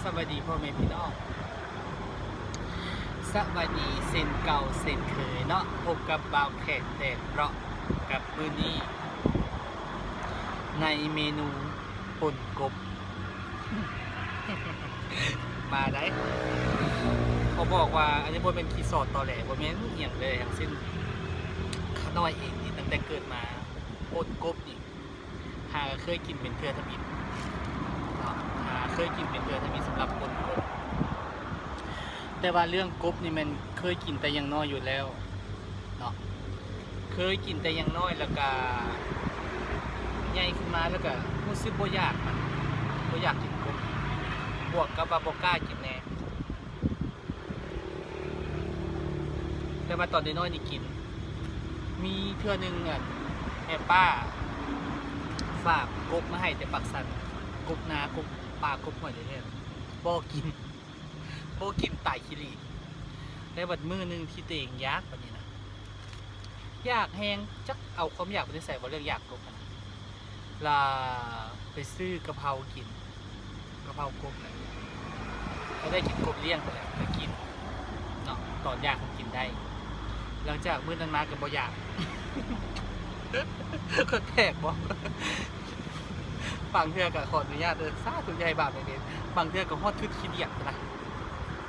ສະບາຍດີພໍ່ແມ່ພີ່ນ້ອງ ສະບາຍດີເຊັ່ນເກົ່າເຊັ່ນເຄີຍເນາະ, ພົບກັບບ່າວແຂກແດນເລາະກັບມື້ນີ້ ໃນເມນູປົ່ນກົບ ມາໄດ໋. ຂໍບອກວ່າອັນນີ້ບໍ່ແມ່ນຂີ້ສອດຕໍແຫຼ ບໍ່ແມ່ນອີ່ຫຍັງເລີຍທັງສິ້ນ. ຂ້ານ້ອຍເອງນີ້ ຕັ້ງແຕ່ເກີດມາ ປົ່ນກົບນີ້ ຫາກໍເຄີຍກິນເປັນເທື່ອທຳອິດເນາະ, ຫາເຄີຍກິນເປັນເທື່ອທຳອິດສຳລັບປົ່ນກົບ. ແຕ່ວ່າເລື່ອງກົບນີ້ແມ່ນເຄີຍກິນແຕ່ຍັງນ້ອຍຢູ່ແລ້ວເນາະ, ເຄີຍກິນແຕ່ຍັງນ້ອຍ ແລ້ວກະໃຫຍ່ຂຶ້ນມາ ແລ້ວກະຮູ້ສຶກບໍ່ຢາກມັນ, ບໍ່ຢາກກິນກົບ ບວກກັບວ່າບໍ່ກ້າກິນແດ່. ແຕ່ວ່າຕອນນ້ອຍໆນີ້ກິນ. ມີເທື່ອໜຶ່ງ ອັນ ແມ່ປ້າຝາກກົບມາໃຫ້ແຕ່ປາກຊັນ, ກົບນາ ກົບປ່າ ກົບຫ້ວຍແທ້ໆ ບໍ່ກິນ ບໍ່ກິນ ຕາຍຂີ້ຫຼີ່. ແລ້ວບັດມື້ໜຶ່ງທີ່ຕົວເອງຢາກບັດນີ້ນະ ຢາກແຮງ ຈັກເອົາຄວາມຢາກມາແຕ່ໃສ ເວົ້າເລື່ອງຢາກກົບຫັ້ນນະ, ລະໄປຊື້ກະເພົາກິນ ກະເພົາກົບແຫຼະ, ກໍໄດ້ກິນກົບລ້ຽງໄປແຫຼະ ໄດ້ກິນເນາະ, ຕອນຢາກກໍກິນໄດ້. ຫຼັງຈາກມື້ນັ້ນມາກໍບໍ່ຢາກ. ກໍແປກບໍ່? ບາງເທື່ອກໍຂໍອະນຸຍາດເດີ ສາທຸ ຢ່າໃຫ້ບາບໃຫ້ເວນ, ບາງເທື່ອກໍຮອດຄືຂີ້ດຽດນະ.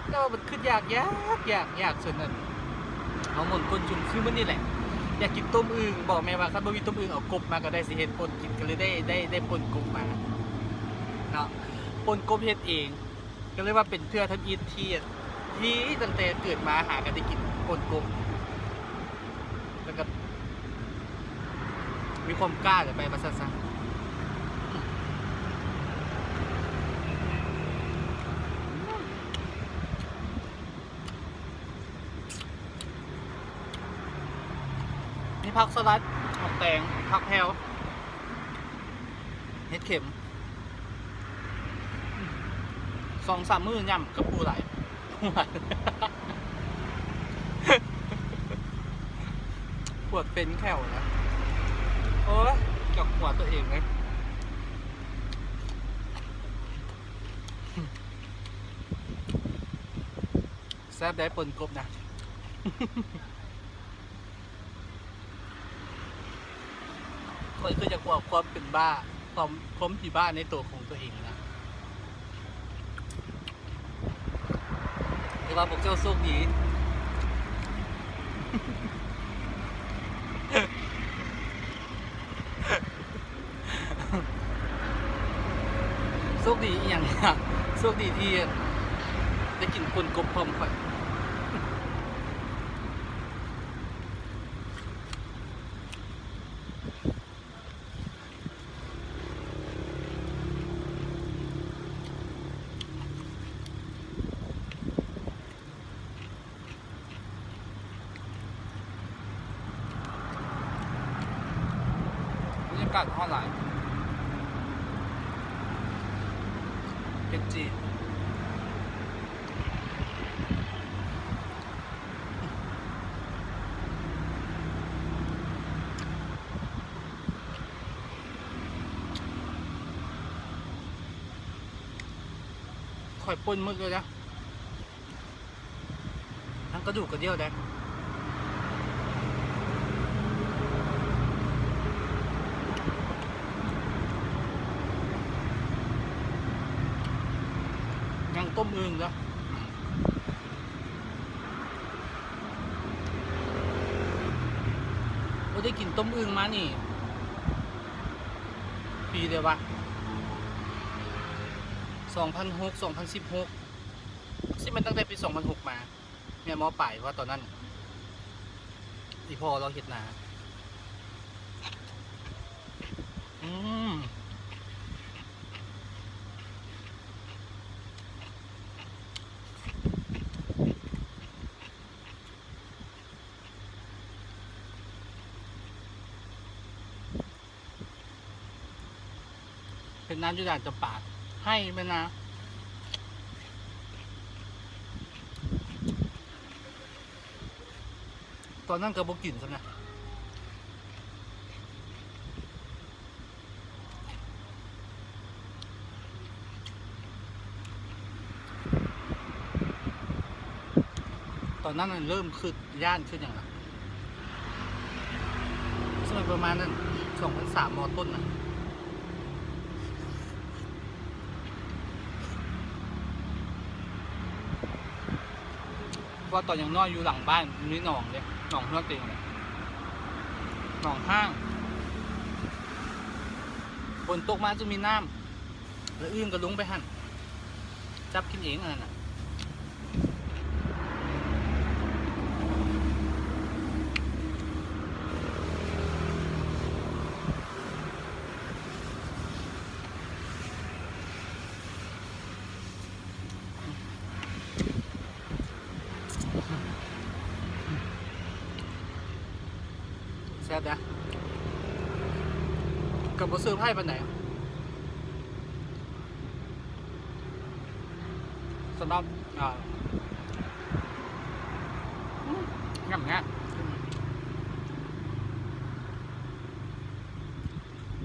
ແຕ່ວ່າມັນຄືຢາກ ຢາກ ຢາກ ຢາກ ຈົນນັ້ນ ເຮົາໝົນກົ້ນຈຸ່ມ ຄືມື້ນີ້ແຫຼະ ຢາກກິນຕົ້ມອຶ່ງ. ບອກແມ່ວ່າຄັນບໍ່ມີຕົ້ມອຶ່ງ ເອົາກົບມາກໍໄດ້ ຊິເຮັດປົ່ນກິນ ກໍເລີຍໄດ້ ໄດ້ ໄດ້ປົ່ນກົບມາເນາະ, ປົ່ນກົບເຮັດເອງ. ກໍເລີຍວ່າເປັນເທື່ອທຳອິດທີ່ ທີ່ຕັ້ງແຕ່ເກີດມາຫາກໍໄດ້ກິນປົ່ນກົບ ແລ້ວກໍມີຄວາມກ້າຂຶ້ນໄປວ່າຊັ້ນຊະ. ມີຜັກສະຫຼັດ, ໝາກແຕງ, ຜັກແພວ, ເຫັດເຂັມ, ສອງສາມມື້ຫຍ້ຳກັບປູໄຫຼ. ປວດເປັນແຂ້ວນະ. ໂອ້ຍ ຈັບຫົວຕົວເອງເລີຍ. ແຊບໄດ໋ ປົ່ນກົບນະ. ຂ້ອຍຄືຢາກບອກຄວາມເປັນບ້າ ຄວາມ ຄວາມຜີບ້າໃນໂຕຂອງຕົວເອງນະ. ແຕ່ວ່າພວກເຈົ້າໂຊກດີ ໂຊກດີອີ່ຫຍັງ? ໂຊກດີທີ່ໄດ້ກິນປົ່ນກົບພ້ອມຂ້ອຍ. ບັນຍາກາດຮ້ອນຫຼາຍ ເປັນຈີນ. ຂ້ອຍປົ່ນໝົດເລີຍນະ ທັງກະດູກກະດ່ຽວໄດ໋. ຍັງຕົ້ມອຶ່ງເດີ. ບໍ່ໄດ້ກິນຕົ້ມອຶ່ງມານີ້ ປີໃດວະ? ສອງພັນຫົກ ສອງພັນສິບຫົກ ຊິແມ່ນຕັ້ງແຕ່ປີສອງພັນຫົກມາ ແມ່ນ ມ.ປາຍ ເພາະວ່າຕອນນັ້ນອີ່ພໍ່ລາວເຮັດນາ. ອືມ. ເຮັດນາຢູ່ດ່ານຈຳປາ ໄຮ່ແມ່ນນາ. ຕອນນັ້ນກໍບໍ່ກິນຊ້ຳນະ. ຕອນນັ້ນເລີ່ມຄິດຢ້ານ ຄິດຫຍັງລະ ສະໄໝປະມານນັ້ນ ສອງພັນສາມ ມໍຕົ້ນນະ ເພາະວ່າຕອນຍັງນ້ອຍຢູ່ຫຼັງບ້ານມີໜອງເດ້ ໜອງເຮືອກເຕັງເດ້ ໜອງຫ້າງ ຝົນຕົກມາຈະມີນ້ຳ ແລ້ວອຶ່ງກໍລົງໄປຫັ້ນ ຈັບກິນເອງອັນນັ້ນນະ. ແຊບເດ້ ກໍບໍ່ເຊີໄພປານໃດ ສຳລັບ ອ່າ ອືມ ງາມ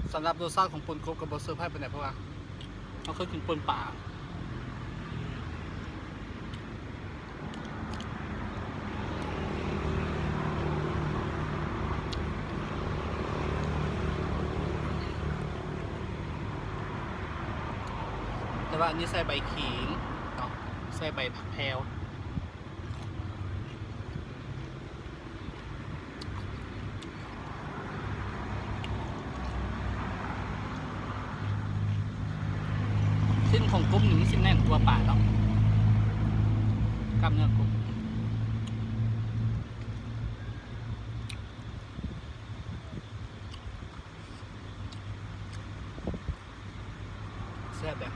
ໆ ສຳລັບລົດຊາດຂອງປົ່ນກົບກໍບໍ່ເຊີໄພປານໃດ ເພາະວ່າ ເຮົາເຄີຍກິນປົ່ນປາ ແຕ່ວ່າອັນນີ້ໃສ່ໃບຂີງເນາະ ໃສ່ໃບຜັກແພວ. ຊີ້ນຂອງກົບນີ້ມັນຊິແໜ້ນກວ່າປາເນາະ ກ້າມເນື້ອກົບ. ແຊບເດ້.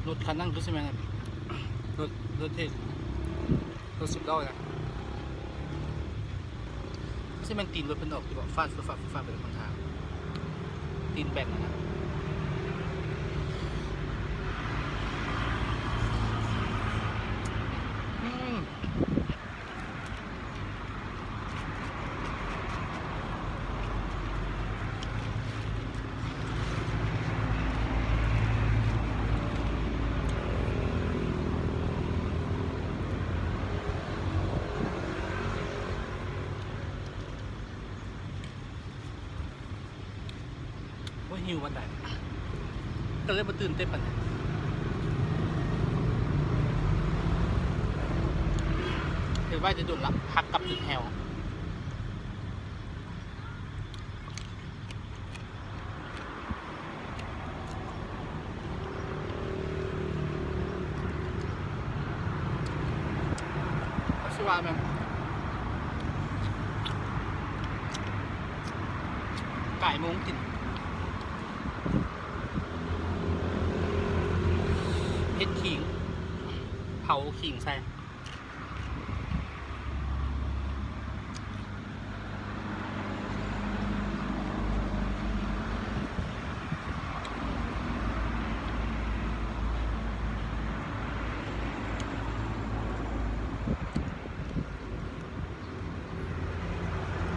ລົດຄັນນັ້ນຄືຊິແມ່ນ ລົດ ລົດເທ ລົດສິບລໍ້ນະ ຄືຊິແມ່ນຕີນລົດເພິ່ນອອກຢູ່ບໍ່ ຟາດຟຶບຟາດຟຶບຟາດໄປທາງທາງ ຕີນແບນຫັ້ນນະ ອືມ. ບໍ່ຫິວປານໃດ ກໍເລີຍບໍ່ຕື່ນເຕັ້ນປານໃດ ເຮັດໄວ້ແຕ່ດົນລະ ຫາກກັບຈົນແຫ້ວ. ກໍຊິວ່າແມ່ນ ກາຍໂມງກິນ ເຮັດຂີງ ເຜົາຂີງໃສ່.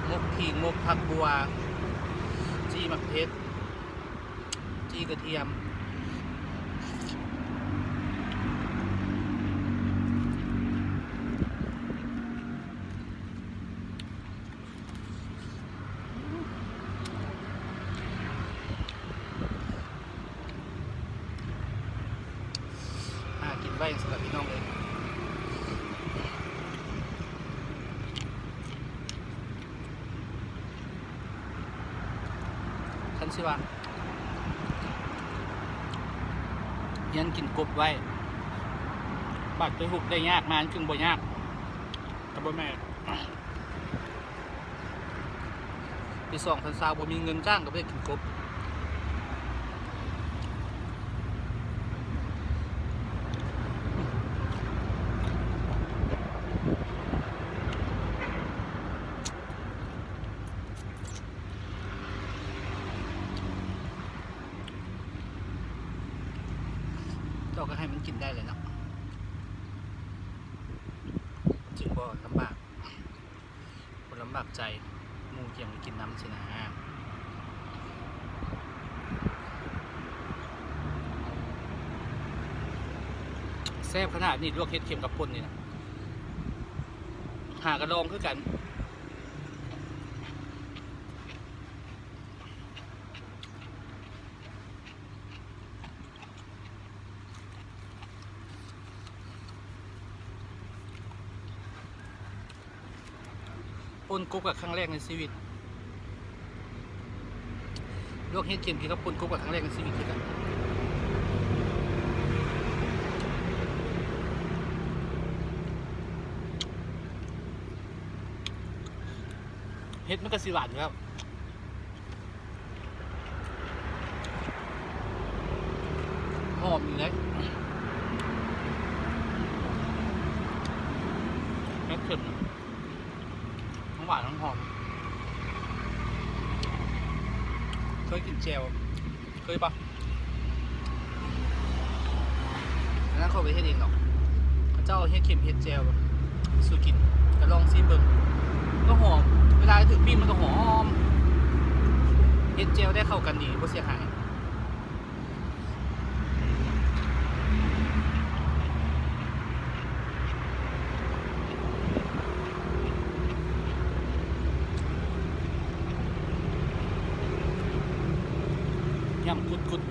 ໝົກຂີງ ໝົກຜັກບົ່ວ ຈີ່ໝາກເຜັດ. ຈີ່ກະທຽມ ຫາກິນໄວຈັ່ງຊັ້ນລະພີ່ນ້ອງເອີຍ. ຄັນຊິວ່າຮຽນກິນກົບໄວ້ ບາດໄປຮຸບໄດ້ຍາກມາ ມັນຈຶ່ງບໍ່ຍາກ ກ ບໍ່ແມ່ນ ປີສອງພັນຊາວບໍ່ມີເງິນຈ້າງກໍບໍ່ໄດ້ກິນກົບ. ເຈົ້າກໍໃຫ້ມັນກິນໄດ້ແຫຼະເນາະ ຈຶ່ງບໍ່ລຳບາກ ບໍ່ລຳບາກໃຈ ໝູ່ຈະໄດ້ກິນນຳຊີ້ນະ. ແຊບຂະໜາດນີ້ ລວກເຫັດເຂັມກັບປົ່ນນີ້ນະ ຫາກະລອງຄືກັນ. ປົ່ນກົບກໍຄັ້ງແລກໃນຊີວິດ ລວກເຫັດເຂັມກິນກັບປົ່ນກົບກໍຄັ້ງແລກໃນຊີວິດຄືກັນ. ເຫັດມັນກໍຊິຫວານຢູ່ແລ້ວ. ຫອມຢູ່ເດ້ ເຮັດເຄັມ ທັງຫວານທັງຫອມ. ເຄີຍກິນແຈ່ວ ເຄີຍປະ? ອັນນັ້ນຂ້ອຍບໍ່ໄດ້ເຮັດເອງດອກ ເຂົາເຈົ້າເຮັດເຄັມເຮັດແຈ່ວສູ່ກິນ ກໍລອງຊີມເບິ່ງ ກໍຫອມ ເວລາຖືກປີ້ງມັນກໍຫອມ. ເຮັດແຈ່ວໄດ້ເຂົ້າກັນດີ ບໍ່ເສຍຫາຍ. ຍຳກຸດໆ.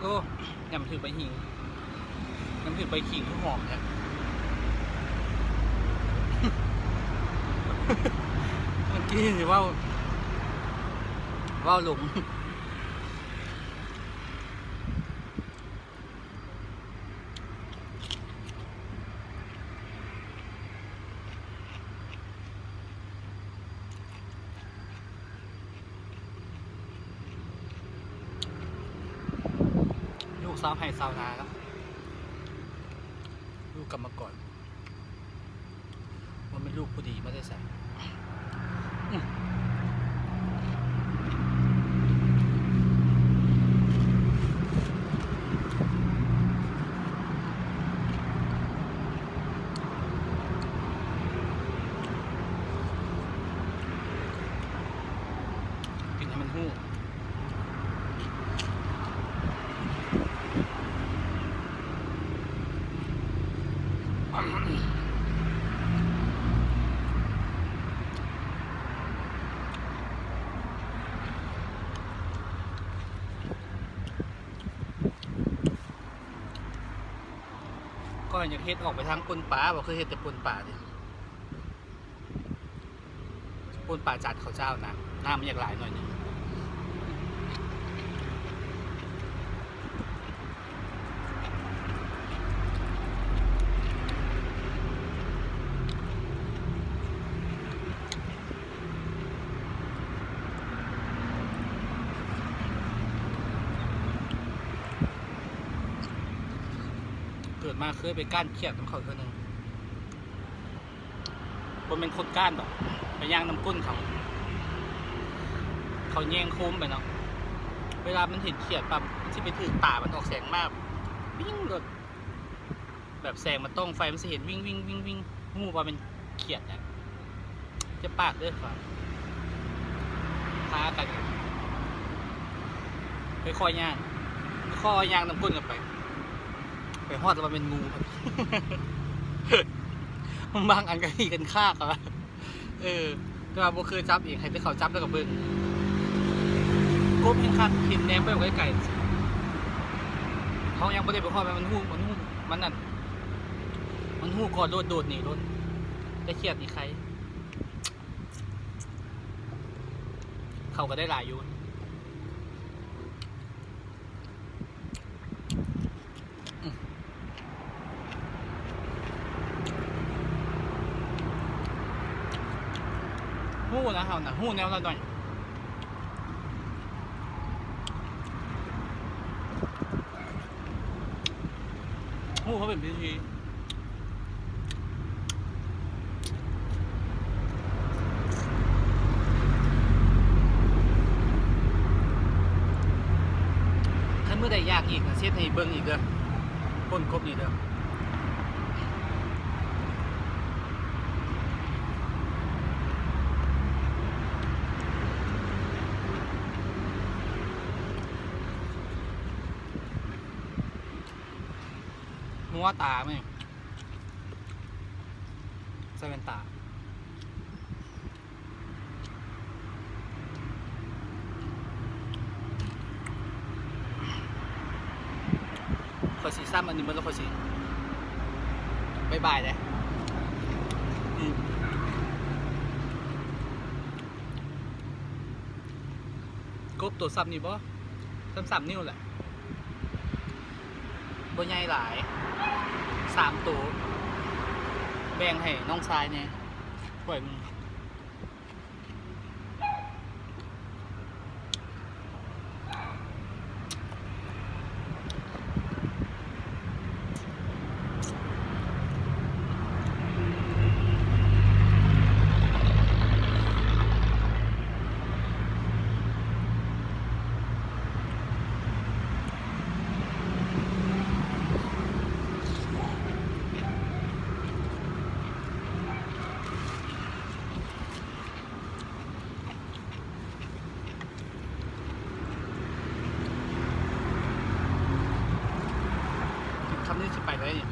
ໂອ້ ຍຳຖືກໃບຫິງ ຍຳຖືກໃບຂີງຄືຫອມແທ້. ເມື່ອກີ້ນີ້ເວົ້າ ເວົ້າຫຼົງ. ລູກຊາວໄຮ່ຊາວນາເນາະ ລູກກຳມະກອນ ບໍ່ແມ່ນລູກຜູ້ດີມາແຕ່ໃສ. ອືມ ກິນໃຫ້ມັນຮູ້. ຂ້ອຍຢາກເຮັດອອກໄປທາງປົ່ນປາ ບໍ່ເຄີຍເຮັດແຕ່ປົ່ນປາເດ. ປົ່ນປາຈານເຂົ້າເຈົ້ານະ ນ້ຳມັນຢາກຫຼາຍໜ້ອຍໜຶ່ງ. ເກີດມາເຄີຍໄປກ້ານຂຽດນຳເຂົາເທື່ອໜຶ່ງ. ບໍ່ແມ່ນຄົນກ້ານດອກ ໄປຍ່າງນຳກົ້ນເຂົາ ເຂົາແຍງໂຄມໄປເນາະ ເວລາມັນເຫັນຂຽດປັບ ມັນຊິໄປຖືກຕາມັນ ອອກແສງມາ ວິ່ງໂລດ ແບບແສງມັນຕ້ອງໄຟ ມັນຊິເຫັນວິ່ງໆໆໆ ຮູ້ວ່າແມ່ນຂຽດນະ. ເຈັບປາກເດີ ພາກັນຄ່ອຍໆຍ່າງ ຄ່ອຍຍ່າງນຳກົ້ນກັນໄປ ໄປຮອດແລ້ວວ່າແມ່ນງູ ບາງອັນກໍຂີ້ກັນຄາກວ່າ ເອີ ແຕ່ວ່າບໍ່ເຄີຍຈັບເອງ ໃຫ້ແຕ່ເຂົາຈັບແລ້ວກໍເບິ່ງ. ກົບແຮງຄັກ ເຫັນແນມໄປໄກໆ ເຮົາຍັງບໍ່ໄດ້ໄປຮອດ ມັນຮູ້ ມັນຮູ້ ມັນນັ້ນ ມັນຮູ້ກ່ອນໂລດ ໂດດໜີໂລດ ແຕ່ຂຽດນີ້ໄຄ ເຂົາກໍໄດ້ຫຼາຍຢູ່. ຮູ້ນະ ເຮົານະ ຮູ້ແນວລະໜ້ອຍ ຮູ້ເພາະເປັນພິທີ. ຄັນມື້ໃດຢາກອີກນະ ຊິເຮັດໃຫ້ເບິ່ງອີກເດີ ຄົ້ນພົບນີ້ເດີ. ມົວຕາແມ່ ໃສ່ແວ່ນຕາ. ຂ້ອຍຊິຊ້ຳອັນນີ້ເບິດແລ້ວ ຂ້ອຍຊິບາຍບາຍເດ້. ອືມ ກົບໂຕສ່ຳນີ້ບໍ່? ສ່ຳສາມນິ້ວແຫຼະ. ບໍ່ໃຫຍ່ຫຼາຍ ສາມໂຕ ແບ່ງໃຫ້ນ້ອງຊາຍແດ່. ປອຍມັນ. ກິນຄຳນີ້ຊິໄປໄດ້ນີ້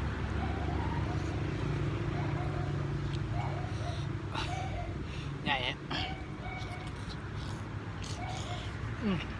ໃຫຍ່ແຮະ. ອືມ.